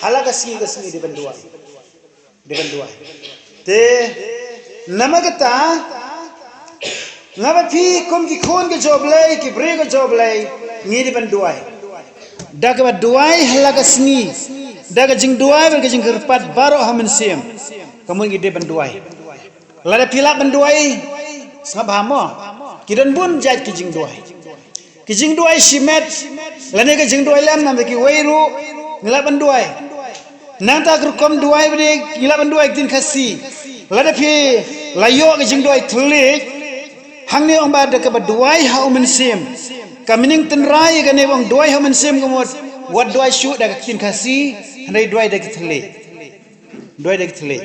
ha la ka sngi, ka sngi dei ban duwai. Dei ban duwai. Te namar kata nga bad phi kum ki khun ka jong U Blei, ki briew ka jong U Blei, ngi dei ban duwai. Da kaba duwai ha la ka sngi, da ka jingduwai bad ka jingkyrpad baroh ha u Mynsiem, ka mut ngi dei ban duwai. Lada phi lah ban duwai, sngap bha mo. Ki don bun jait ki jingduwai. Ki jingduwai shimet, lane ki jingduwai lem namar kiwei ruh ngi lah ban duwai. Nangta ka rukom duwai ba dei ngi lah ban duwai ktien Khasi. Lada phi la ïoh ki jingduwai thylliej, hangne ong ba da kaba duwai ha u Mynsiem, ka meaning tynrai kane ba ong duwai ha u Mynsiem ka mut wat duwai shuh da ka ktien Khasi, hynrei duwai da ki thylliej. Duwai da ki thylliej.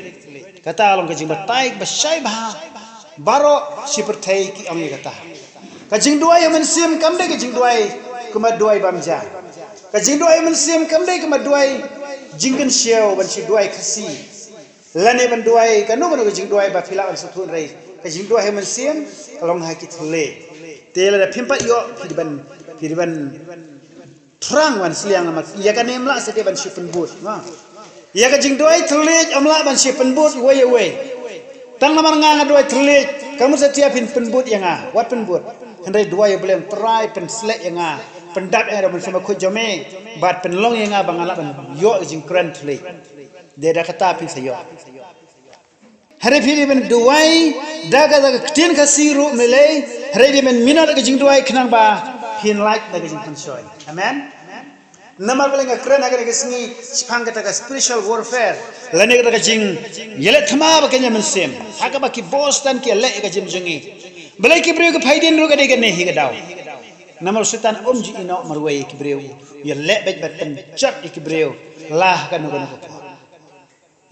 Kata long ka jingbatai ba shai bha. Baroh shi pyrthei ki ong ïa kata. Ka jingduwai ha u Mynsiem kam dei ka jingduwai kumba duwai bam ja. Ka jingduwai ha u Mynsiem kam dei kumba duwai jingkynshew ban shu duwai Khasi. Lane ban duwai kano kano ka jingduwai ba phi lah ban sngewthuh, hynrei ka jingduwai ha u Mynsiem ka long ha ki thylliej. Te lada phim pat ïoh phi dei ban, phi dei ban thrang wan sliang namar ïa kane ym lah shuh te ban shu pynbud, mo. Ïa ka jingduwai thylliej ym lah ban shu pynbud uwei uwei. Tang namar nga nga duwai thylliej, ka mut sa te phin pynbud ïa nga, wat pynbud. Hynrei duwai ïa U Blei, Trai pynsleh ïa nga, pyndap ïa nga da u Mynsiem Bakhuid jong me, bad pynlong ïa nga ba ngan lah ban ïoh ka jingkren thylliej. Te da kata phin sa ïoh. Hynrei phi dei ban duwai da ka, da ka ktien Khasi ruh ym lei lei, hynrei dei ban minot ka jingduwai khnang ba phin lait na ka jingpynshoi. Amen. Namar balei nga kren ha kane ka sngi shaphang kata ka spiritual warfare, lane kata ka jingïaleh thma ba kane mynsiem, ha kaba ki boston ki ïaleh ïa ka jingim jong ngi. Balei ki briew ki phaidien ruh ka dei kane hi ka daw. Namar u Soitan um ju ïehnoh marwei ïa ki briew, ïaleh beit ban pynjot ïa ki briew la ha kano kano ka por.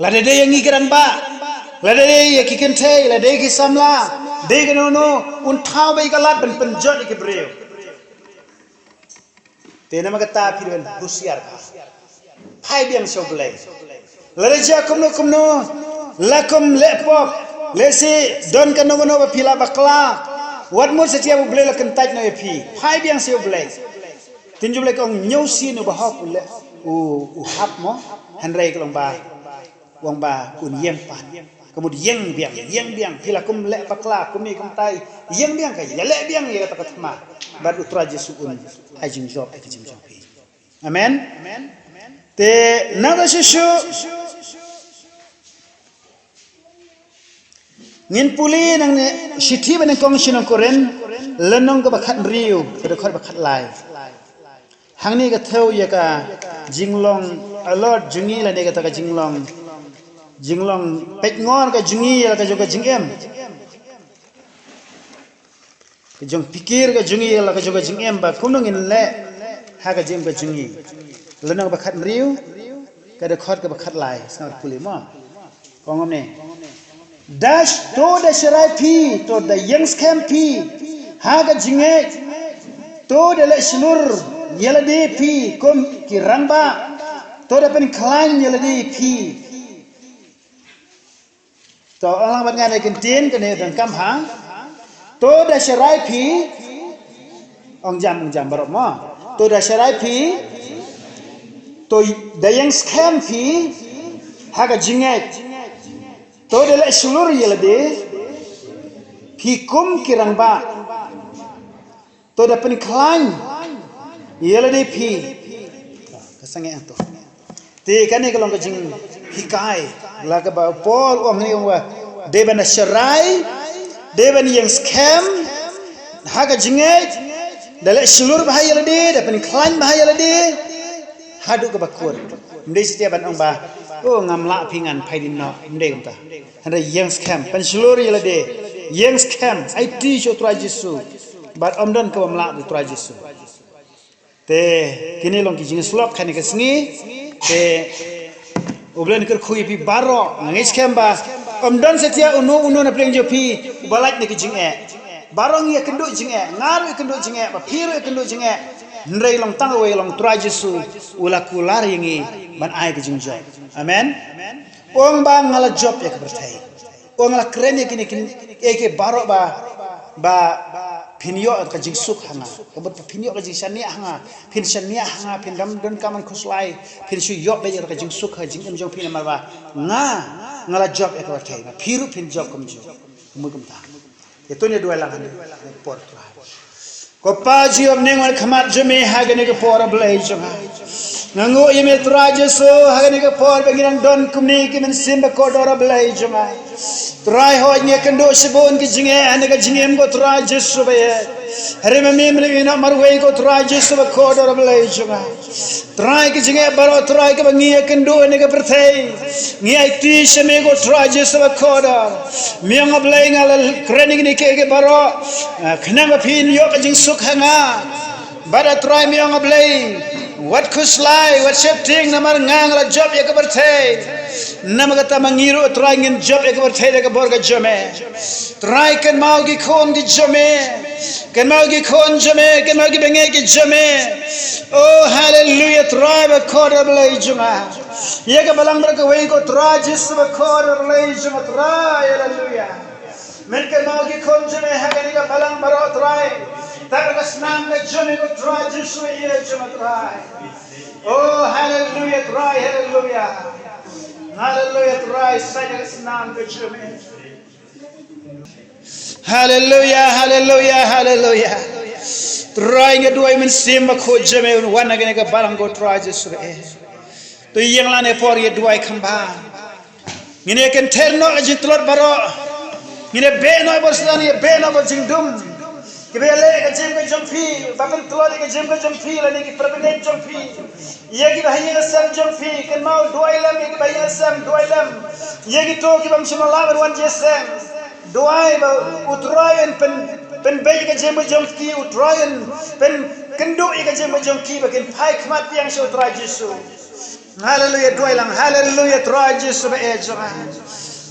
Lada dei ïa ngi ki rangbah, lada dei ïa ki kynthei, lada dei ki samla, dei kano kano, un thaw beit ïa ka lad ban pynjot ïa ki briew. Te namar kata phi dei ban husiar bha. Phai biang sha U Blei. Lada jia kumno kumno, la kum leh pop, lehse don kano kano ba phi la bakla, wat mut satia ba U Blei la kyntait noh ïa phi. Phai biang sha U Blei. Ktien jong U Blei ka ong, ñiew sien u bahok u leh, u, u hap mo, hynrei ka long ba, u ong ba un ïeng pat. Ka mut ïeng biang, ïeng biang, phi la kum leh bakla kumne kumtai, ïeng biang, ka ïaleh biang ïa kata ka thma. Bad U Trai Jisu un ai jingjop ïa ka jingim jong phi. Amen. Te nangta shuh shuh ngin pule nangne, shithi ba nyngkong sha nong Korinth, lynnong kaba khathynriew, ka dkhot ba khatlai. Hangne ka thew ïa ka jinglong alert jong ngi lane kata ka jinglong, jinglong peit ngor ka jong ngi ïa la ka jong ka jingim. Ka jong pyrkhat ka jong ngi ïa la ka jong ka jingim ba kumno ngin leh ha ka jingim ka jong ngi. Lynnong ba khathynriew, ka dkhot kaba khatlai, sngap pule mo. Ka ong kumne. Da sh-, to da sharai phi, to da ïeng skhem phi ha ka jingngeit, to da leh shlur ïa lade phi kum ki rangbah, to da pynkhlaiñ ïa lade phi. To, ong lang bad nga ne ktien kane dang kam ha. To da sharai phi. Ong jam, ong jam baroh mo. To da sharai phi. To da ïeng skhem phi ha ka jingngeit. To da leh shlur ïa lade phi kum ki rangbah. To da pynkhlaiñ ïa lade phi. Ka sangeh hangto. Te kane ka long ka jinghikai la kaba u Paul u ong hangne, u ong ba dei ban da sharai, dei ban ïeng skhem ha ka jingngeit, da leh shlur bha ïa lade, da pynkhlaiñ bha ïa lade haduh kaba kut. Ym dei satia ban ong ba, o, ngam lah phi, ngan phai dien noh, ym dei kumta. Hynrei ïeng skhem, pynshlur ïa lade, ïeng skhem, aiti sha U Trai Jisu. Bad ym don kaba ym lah da U Trai Jisu. Te kine long ki jingïasyllok kane ka sngi. Te U Blei un kyrkhu ïa phi baroh. Nga ngeit skhem ba ym don satia uno uno na pdeng jong phi uba lait na ki jingeh. Baroh ngi ïakynduh jingeh, nga ruh ïakynduh jingeh, ba phi ruh ïakynduh jingeh. Hynrei long tang uwei, long Trai Jisu u la kular ïa ngi ban ai ka jingjop. Amen. Ong ba nga la jop ïa ka pyrthei. Ong la kren ïa kine, kine, eh, ki baroh ba, ba phin ïoh ka jingsuk ha nga. Ka mut ba phin ïoh ka jingshaniah ha nga. Phin shaniah ha nga, phin dang donkam ban khuslai. Phin shu ïoh beit ïa ka jingsuk ha ka jingim jong phi namar ba nga, nga la jop ïa ka pyrthei. Phi ruh phin jop kumjuh. Kumno kumta. Ïa to ngin duwai lang hangne ha kane ka por, Trai. Ko Pa jong ngi, wan khmat jong me ha kane ka por, A Blei jong nga. Nga nguh ïa me Trai Jisu ha kane ka por ba ngi dang don kumne ki mynsiem ba kordor, A Blei jong nga. Trai, hooid ngi ïakynduh shibun ki jingeh ha kane ka jingim, ko Trai Jisu ba ïeit. Hynrei ma me, me la ïehnoh marwei, ko Trai Jisu ba kordor, A Blei jong nga. Trai, ki jingeh baroh, Trai, kaba ngi ïakynduh ha kane ka pyrthei, ngi aiti sha me, ko Trai Jisu ba kordor. Me ong, A Blei, nga la kren ïa kine kiei kiei baroh, ah, khnang ba phin ïoh ka jingsuk ha nga. Bad A Trai, me ong, A Blei, wat khuslai, wat sheptieng, namar nga, nga la jop ïa ka pyrthei. Namar kata ma ngi ruh, Trai, ngin jop ïa ka pyrthei da ka bor ka jong me. Trai, kynmaw ki khun ki jong me. Kynmaw ki khun jong me, kynmaw ki bangeit ki jong me. Oh, haleluya, Trai ba kordor, Blei jong nga. Ïa ka balang baroh kawei, ko Trai Jisu ba kordor, Blei jong nga, Trai, haleluya. Men kynmaw ki khun jong me ha kane ka balang baroh, Trai. Tang ka snam ka jong me, ko Trai Jisu, ïa jong nga, Trai. Oh, haleluya, Trai, haleluya. Haleluya, Trai, sa ïa ka snam ka jong me. Haleluya, haleluya, haleluya. Trai, nga duwai Mynsiem Bakhuid jong me un wan ha kane ka balang, ko Trai Jisu, eh. To ïeng la ne por ïa duwai kham bha. Ngin ïa kynther noh ka jingtlot baroh. Ngin ïa beh noh bor Soitan, ïa beh noh bor jingdum. Kiba ïaleh ka jingim ka jong phi, ba pyntlot ïa ka jingim ka jong phi, lane ki para bangeit jong phi. Ïa kiba ha ïing ha sem jong phi, kynmaw duwai lem, ïa kiba ha ïing ha sem, duwai lem. Ïa kito kiba ym shym la lah ban wan jingïaseng. Duwai ba U Trai un pyn, pynbeit ïa ka jingim ka jong ki, U Trai un pynkynduh ïa ka jingim ka jong ki, ba kin phai khmat biang sha U Trai Jisu. Haleluya, duwai lang. Haleluya, Trai Jisu ba ïeit jong nga.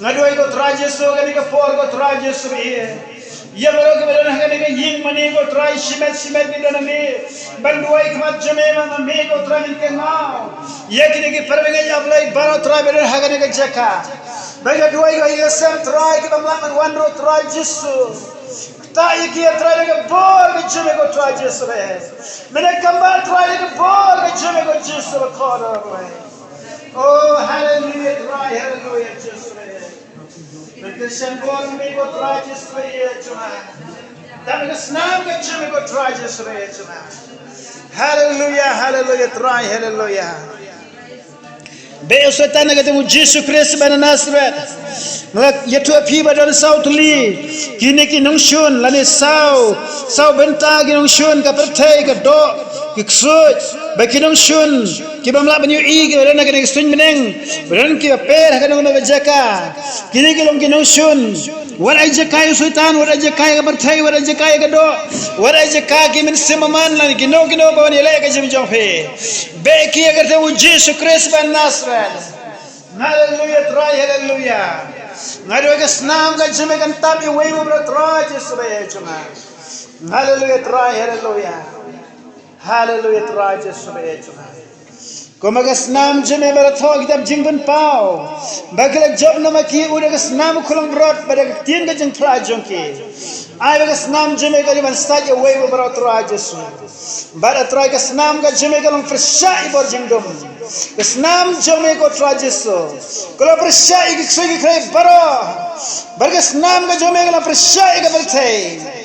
Nga duwai ko Trai Jisu, kane ka por ko Trai Jisu ba ïeit. Ïa baroh kiba don ha kane ka ïing mane ko Trai, shimet shimet ki don hangne. Ban duwai khmat jong me, ma nga me ko Trai, men kynmaw ïa kine ki para bangeit ïa Blei baroh Trai ba don ha kane ka jaka. Ba nga duwai ko ïa ka sem Trai kiba ym lah ban wan ruh Trai Jisu. Ktah ïa ki Trai da ka bor ka jong me ko Trai Jisu ba ïeit. Men kynmaw Trai da ka bor ka jong me ko Jisu ba kordor ba ïeit. Oh, haleluya, Trai, haleluya, Jisu ba ïeit. Men kyrshan bor me ko Trai Jisu ba ïeit jong nga. Tang ka snam ka jong me ko Trai Jisu ba ïeit jong nga. Haleluya, haleluya, Trai, haleluya. Beh ïa u Soitan ha ka kyrteng u Jisu Khrist ba na Nasareth. Nga la ïathuh ïa phi ba don saw tylli kine ki nongshun, lane saw, saw bynta ki nongshun, ka pyrthei, ka doh, ki ksuid, ba ki nongshun kiba ym lah ban ïohi, kiba don ha kane ka suiñ bneng, ba don kiba per ha kano kano ka jaka. Kine ki long ki nongshun. Wat ai jaka ïa u Soitan, wat ai jaka ïa ka pyrthei, wat ai jaka ïa ka doh, wat ai jaka ki mynsiem mammon lane kino kino ba wan ïaleh ïa ka jingim jong phi. Beh ïa ki ha ka kyrteng u Jisu Khrist ba Nasareth. Haleluya, Trai, haleluya. Nga duwai ka snam ka jong me kan tap ïa uwei uwei baroh Trai Jisu ba ïeit jong nga. Haleluya, Trai, haleluya. Haleluya, Trai Jisu ba ïeit jong nga. Kumba ka snam jong me ba la thoh ha kitab Jingpynpaw, ba ki la jop na ma ki, u da ka snam u khlong brot, bad da ka ktien ka jingphla jong ki. Ai ba ka snam jong me ka dei ban sait ïa uwei uwei baroh Trai Jisu. Bad A Trai ka snam ka jong me ka long pyrshah ïa bor jingdum. Ka snam jong me ko Trai Jisu ka long pyrshah ïa ki ksuid ki khrei baroh. Bad ka snam ka jong me ka long pyrshah ïa ka pyrthei.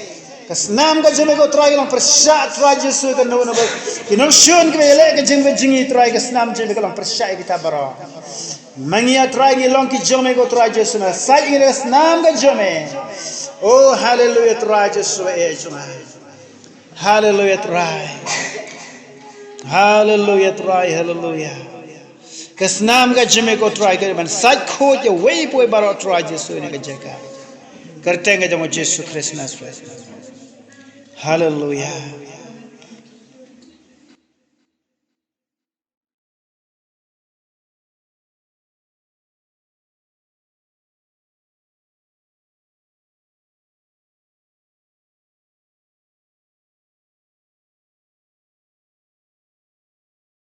Ka snam ka jong me ko Trai ka long pyrshah Trai Jisu ïa kano kano ba ki nongshun kiba ïaleh ka jingim ka jong ngi Trai, ka snam jong me ka long pyrshah ïa kita baroh. Ma ngi A Trai ngi long ki jong me ko Trai Jisu, na sait ïa ngi da ka snam ka jong me. Oh, haleluya Trai Jisu ba ïeit jong nga. Haleluya Trai. Haleluya Trai, haleluya. Ka snam ka jong me ko Trai ka dei ban sait khuid ïa uwei pa uwei baroh Trai Jisu ïa kane ka jaka. Ka kyrteng ka jong u Jisu Khrist Nasareth. Haleluya.